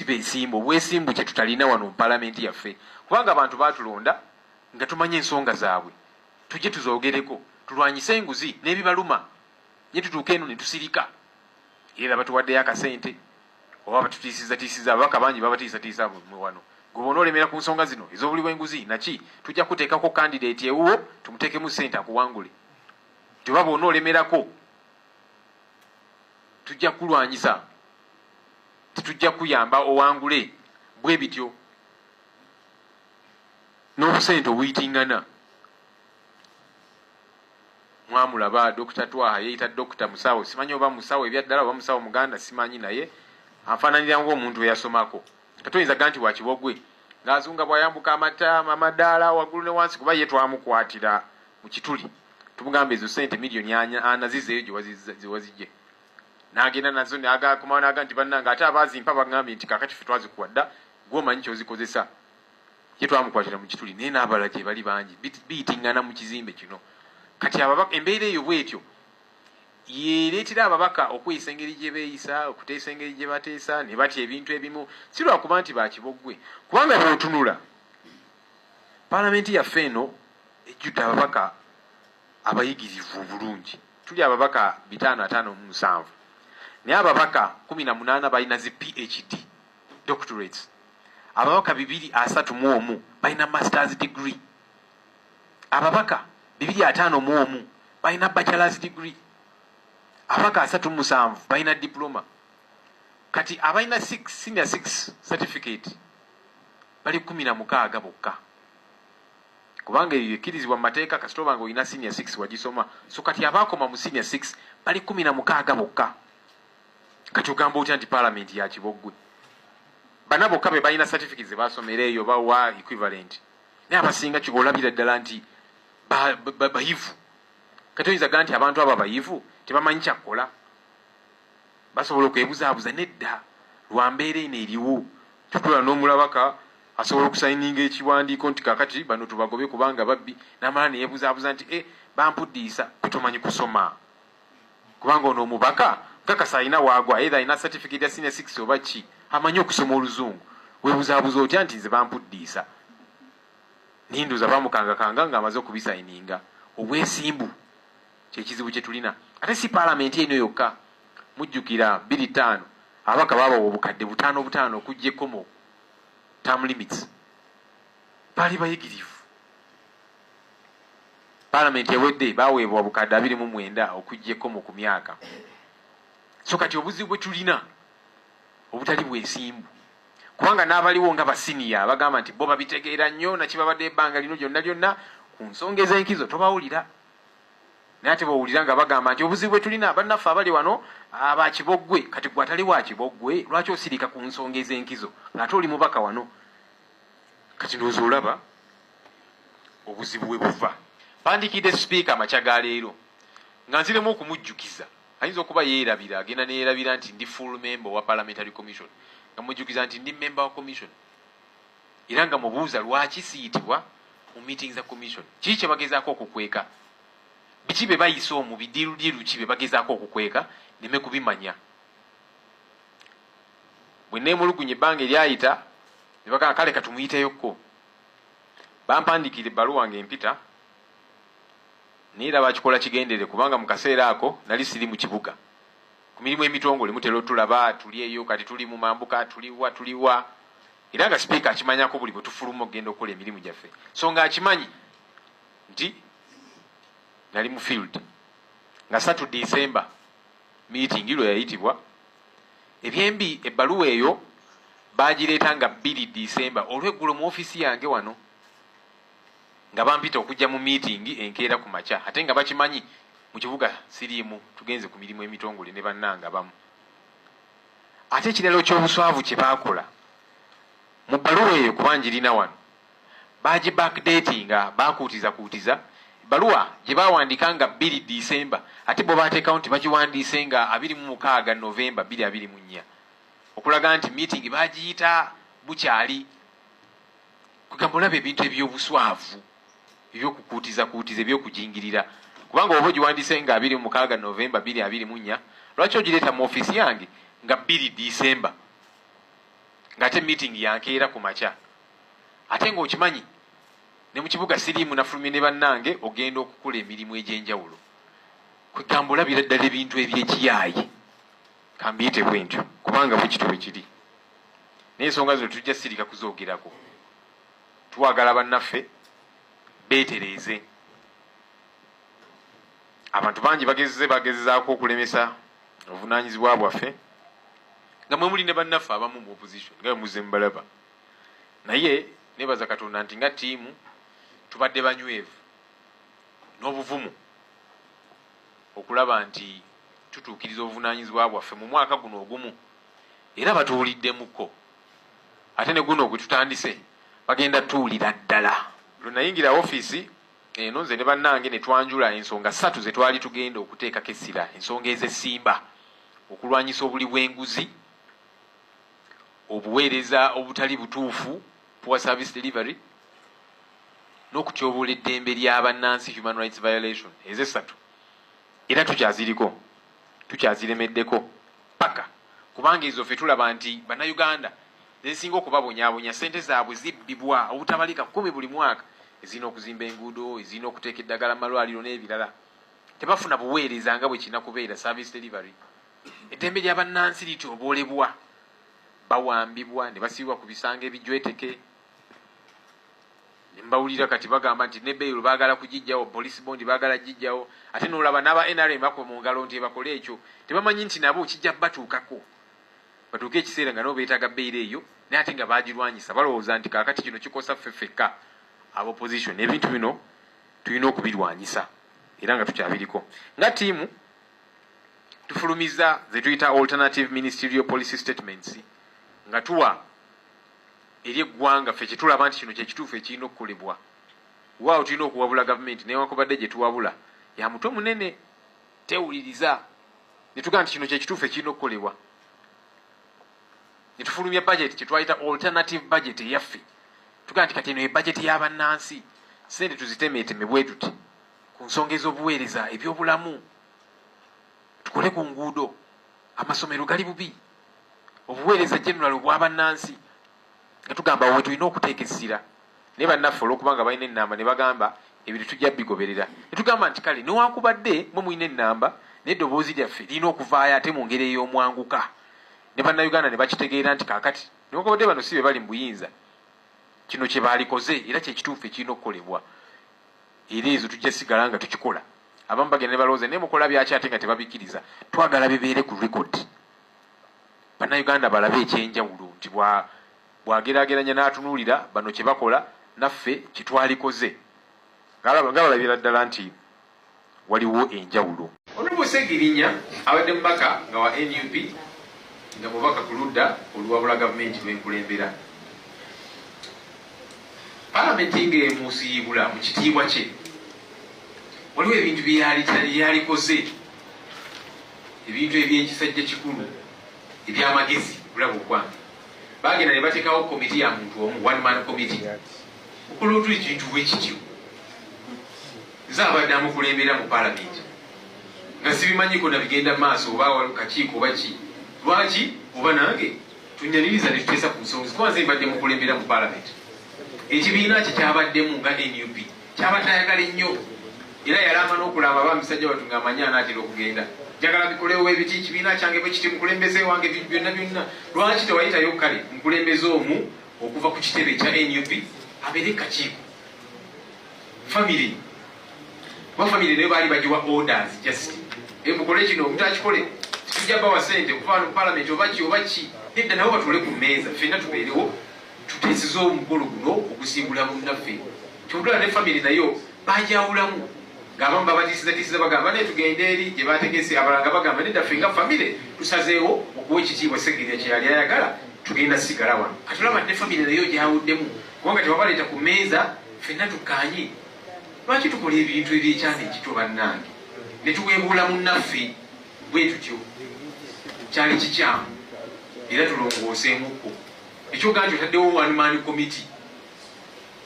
Si beesimbu. Obwesimbu kye tutalina wano mu palamenti yaffe, kubanga abantu baatulonda nga tumanyi ensonga zaabwe, tujje tuzoogereko, tulwanyise enguzi n'ebibaluma, ye tutuuka eno ne tusirika. Era batuwaddeyo akasente oba batutiisizatiisiza. Ababaka bangi babatiisatiisa mwe wano. Gwe bona olemera ku nsonga zino ez'obuli bw'enguzi naki, tujja kuteekako candidate ewuwo, tumuteekemu ssente akuwangule. Tyoba bwona olemerako, tujja kulwanyisa, tetujja kuyamba owangule. Bwe bityo n'obusente obuyitingana. Mwamulaba Dr Twaha, yeeyita Dokita musawo, simanyi oba musawo ebyaddala oba musawo muganda, simanyi, naye anfaananira ng'omuntu eyasomako. Katoyinza ga nti wakibogwe ng'azunga bw'ayambuka amata amadaala waggulu ne wansi, kuba ye twamukwatira mu kituli. Tumugamba ezo sente miliyoni 40 zizeeyo gye wazijje, n'agenda nazo, nagakomawo naga nti bannange, ate abaazimpa bagambye nti kakati ffe twazikuwa dda, gwomanyi kyozikozesa. Ye twamukwatira mu kituli, naye n'abalala gye bali bangi biyitingana mu kizimbe kino. Kati ababaka, embeera eyo bwetyo yereetera ababaka okweyisa engeri gye beeyisa, okuteesa engeri gye bateesa, ne batya ebintu ebimu. Si lwakuba nti bakiboggwe, kubanga bw'otunula paalamenti yaffe eno ejjudde ababaka abayigirivu obulungi. Tuli ababaka 557, naye ababaka 18 balina zi PhD, doctorates. Ababaka 231 balina masters degree. Ababaka 251 balina bachelors degree. Ababaka 37 balina diploma. Kati abalina senior 6 certificate bali 16 bokka, kubanga eyo ekkirizibwa mu mateeka kasita oba nga olina senior 6 wagisoma. So kati abaakoma mu senior 6 bali 16 bokka. Kati ogamba otya nti paalamenti ya kiboggwe? Bana bokka be balina certificate ze basomera eyo bawa equivalent, naye abasinga olabira ddala nti bayivu. Kati oyinza ga nti abantu abo abayivu tebamanyi kyakkola, basobola okwebuzaabuza? Nedda, lwa mbeera eno eriwo. Tutula n'omulabaka asobola okusayininga ekiwandiiko nti kakati bano tubagobe kubanga babbi, namala neyebuzaabuza nti e bampuddiisa. Kutomanyi kusoma, kubanga ono omubaka nkakasa alina waagwa, either alina certificate ya senior 6 oba ki, amanyi okusoma oluzungu. Webuzaabuza otya nti nze bampuddiisa? Ninduza bamukangakanga ng'amaze okubisayininga. Obwesimbu kyekizibu kye tulina. Ate si paalamenti eno yokka. Mujjukira 25 ababaka babawa obukadde butaano butaano okujja ekkomo, term limits. Baali bayigirivu. Paalamenti ewedde baweebwa obukadde 29 okujja ekkomo ku myaka. So kati obuzibu bwe tulina obutali bwesimbu, kubanga n'abaliwo nga basiniya bagamba nti bo babitegeera nnyo, nakibabadde ebbanga lino lyonna lyonna, ku nsonga ez'enkizo tobawulira. Naye ate bwowulira nga bagamba nti obuzibu bwe tulina bannaffe abali wano abakiboggwe. Kati gwe atali wakiboggwe, lwaki osirika ku nsonga ez'enkizo ng'ate oli mubaka wano? Kati ndowooza olaba obuzibu bwe buva. Mpandiikidde sipiika amakya ga leero nga nziremu okumujjukiza. Ayinza okuba yeerabira, agenda neyeerabira nti ndi full member wa parliamentary commission, nga mujjukiza nti ndi member wa commission, era nga mubuuza lwaki siyitibwa mu meeting za commission. Kiki kye bagezaako okukweka? Biki bye bayisa omwo? Bidiirudiiru ki bye bagezaako okukweka neme kubimanya? Bwe neemulugunya ebbanga eryayita, ne bagamba kale katumuyiteyokko. Bampandiikira ebbaluwa ng'empita, naye era bakikola kigendere, kubanga mu kaseera ako nali siri mu kibuga ku mirimu emitongole. Mutera otulaba tuli eyo, kati tuli mu mambuka, tuliwa tuliwa, era nga sipiika akimanyako buli bwe tufuluma okugenda okukola emirimu gyaffe. So nga akimanyi nti nali mu field. Nga 3 December meeting lwe yayitibwa, ebyembi ebbaluwa eyo bagireeta nga 2 December olweggulo mu ofiisi yange wano, nga bampita okujja mu meeting enkeera ku makya, ate nga bakimanyi mu kibuga siriimu, tugenze ku mirimu emitongole ne bannanga bamu. Ate ekirala ky'obuswavu kye baakola mu bbaluwa eyo, kuba njirina wano, bagi backdatinga, bakuutizakuutiza ebbaluwa gye bawandiika nga 2 December, ate bo bateekawo nti bagiwandiise nga 26 November 2024, okulaga nti meeting bagiyita bukyali. Kugamba olaba ebintu ebyobuswavu, ebyokukuutizakuutiza, ebyokujingirira, kubanga oba ogiwandiise nga 26 November 2024, lwaki ogireeta mu ofiisi yange nga 2 December? Ng'ate meeting yankeera ku makya, ate ng'okimanyi ne mu kibuga siriimu nafulumye ne bannange ogenda okukola emirimu egy'enjawulo. Kwegamba olabira ddala ebintu eby'ekiyaayi, kambiyite bwe ntyo kubanga bwe kityo bwe kiri. Naye ensonga zino tujja sirika kuzoogerako. Twagala bannaffe beetereeze. Abantu bangi bagezezaako okulemesa obuvunaanyizibwa bwaffe, nga mwe muli ne bannaffe abamu mu opposition nga bwe muzze mubalaba. Naye nebaza Katonda nti nga ttiimu tubadde banywevu n'obuvumu okulaba nti tutuukiriza obuvunaanyizibwa bwaffe mu mwaka guno ogumu, era batuwuliddemuko. Ate ne guno gwe tutandise bagenda tuwulira ddala. Lwe nayingira ofiisi eno nze ne bannange ne twanjula ensonga ssatu ze twali tugenda okuteekako essira, ensonga ez'essimba: okulwanyisa obuli bw'enguzi, obuweereza obutali butuufu, poor service delivery, n'okutyoboola eddembe ly'abannansi, human rights violation. Ez'essatu era tukyaziriko, tukyaziremeddeko paka, kubanga ezo ffe tulaba nti bannayuganda zezisinga okubabonyaabonya. Ssente zaabwe zibbibwa obutabalika 10 buli mwaka, ezirina okuzimba enguudo, ezirina okuteeka eddagala mu malwaliro n'ebirala. Tebafuna buweereza nga bwe kirina kubeera, service delivery. Eddembe ly'abannansi lityoboolebwa, bawambibwa ne basibibwa ku bisango ebijweteke. Ne mbawulira kati bagamba nti ne bail baagala kugijjawo, police bond baagala gijjawo. Ate n'olaba n'aba NRM bakuba mu ngalo nti bakole ekyo. Tebamanyi nti nabo kijja batuukako, batuuke ekiseera nga nabo beetaaga bail eyo, naye ate nga bagirwanyisa. Balowooza nti kaakati kino kikosa ffe ffekka aba opposition. Ebintu bino tulina okubirwanyisa era nga tukyabiriko. Nga ttiimu tufulumiza ze tuyita alternative ministerial policy statements, nga tuwa eri eggwanga ffe kyetulaba nti kino kyekituufu ekirina okukolebwa. Waawo tulina okuwabula gavumenti, naye wankubadde gye tuwabula ya mutwe munene, tewuliriza, ne tugamba nti kino kyekituufu ekirina okukolebwa. Ne tufulumya budget kyetwayita alternative budget eyaffe. Tugamba nti kati eno ye budget y'abannansi, sente tuzitemeeteme bwe tuti ku nsonga ez'obuweereza, ebyobulamu, tukole ku nguudo, amasomero gali bubi, obuweereza general obw'abannansi, nga tugamba we tulina okuteeka essira. Naye bannaffe olw'okubanga balina ennamba ne bagamba ebintu tujja bigoberera. Ne tugamba nti kale newankubadde mwe mulina ennamba, naye eddoboozi lyaffe lirina okuvaayo ate mu ngeri ey'omwanguka, ne bannayuganda ne bakitegeera nti kaakati newankubadde bano si be bali mu buyinza, kino kye baalikoze era kyekituufu ekirina okukolebwa. Era ezo tujja sigala nga tukikola. Abamu bagenda ne balowooza naye mukola byaki ate nga tebabikkiriza. Twagala bibeere ku record, bannayuganda balabe ekyenjawulo nti bw'ageraageranya n'atunuulira bano kye bakola naffe kyetwalikoze, nga balabira ddala nti waliwo enjawulo. Honorable Ssegirinya abadde mubaka nga wa NUP, nga mubaka ku ludda oluwabula gavumenti lwenkulembera. Palamenti ng'emusiibula mu kitiibwa kye, waliwo ebintu byeyalikoze, ebintu ebyekisajja kikulu ebyamagezi kulaba okwange. Bagenda ne bateekawo komiti ya muntu omu, one man committee. Okola otu ekintu bwe kityo? Nze abadde amukulembera mu palamenti nga sibimanyiko nabigenda maaso, oba kakiiko oba ki, lwaki oba nange tunyaniriza ne tuteesa ku nsonga? Kuba nze mbadde mukulembera mu palamenti, ekibiina kye kyabaddemu nga NUP kyabadde ayagala ennyo, era yalamba n'okulamba ba misajja batu ng'amanyi anaatera okugenda, njagala bikolewo ebiti, ekibiina kyange bwe kiti, mukulembeze wange byonna byonna. Lwaki tewayitayo kale mukulembeze omu okuva ku kitebe ekya NUP abeere kakiiko? Family kuba family nayo baali bagiwa orders, just mukole kino, mutakikole tujja bawa sente okuva wano mu parliament oba ki oba ki. Nedda, nabo batuule ku mmeeza, ffenna tubeerewo, tuteeseze omukolo guno okusiibula munnaffe. Kyobutula ne family nayo bajawulamu, ng'abamu babatiisizatiisiza bagamba naye tugende eri gye bategese, abalala nga bagamba nedda, ffe nga family tusazeewo okuwa ekitiibwa Ssegirinya kye yali ayagala, tugenda sigala wano. Katulaba ne family nayo gyawuddemu kubanga tewabaleeta ku mmeeza ffenna tukkaanye. Lwaki tukola ebintu ebyekyana ekito bannange ne tuweebuula munnaffe bwe tutyo? Kyali kikyamu era tulongooseemukko. Ekyogaa nti otaddewo one man committee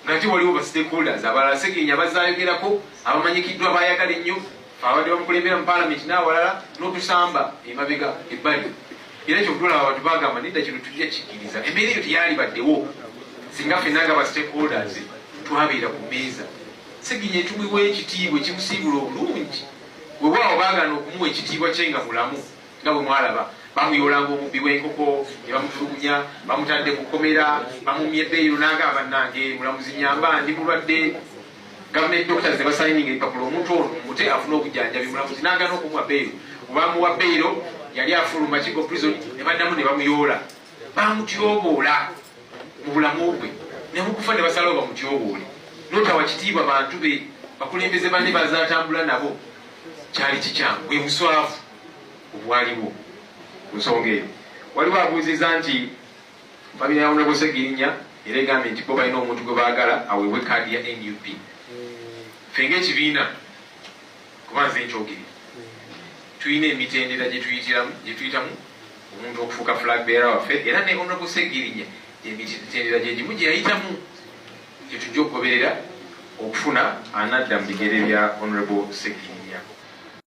ng'ate waliwo ba stakeholders abalala Ssegirinya bazaayogerako abamanyikiddwa bayagala ennyo, fe abadde bamukulembera mu paalamenti n'awalala, n'otusamba emabega ebbali. Era kyova olaba abantu bagamba nedda, kino tujja kikkiriza. Embeera eyo teyalibaddewo singa ffenna nga ba stakeholders twabeera ku mmeeza. Ssegirinya tumuwa ekitiibwa ekimusiibula obulungi. Weewaawo baagaana okumuwa ekitiibwa kye nga mulamu, nga bwe mwalaba bamuyolanga omubbi w'enkoko ne bamutulugunya, bamutadde mu kkomera, bamumye beyiro n'agamba bannange mulamuzi nyamba ndi mulwadde. Gavumenti doctors ne basayininga ebipapula omuntu ono mumute afune obujjanjabi, mulamuzi n'agaana okumuwa beyiro. Bwe bamuwa beyiro yali afuluma Kigo Prison ne baddamu ne bamuyoola, bamutyoboola mu bulamu bwe ne mukufa ne basalawo bamutyoboole. Notawa kitiibwa bantu be bakulembeze banne bazatambula nabo kyali kikyamu, bwe buswavu obwaliwo ku nsonga eyo. Waliwo abuuziza nti famire ya Honorable Ssegirinya era egambye nti bo balina omuntu gwe baagala aweebwe kaadi ya NUP. Ffe ng'ekibiina, kuba nze nkyogere, tulina emitendera gye tuyitamu omuntu okufuuka flag bearer waffe, era ne Honorable Ssegirinya emitendera gye gimu gye yayitamu gye tujja okugoberera okufuna anadda mu bigere bya Honorable Ssegirinya.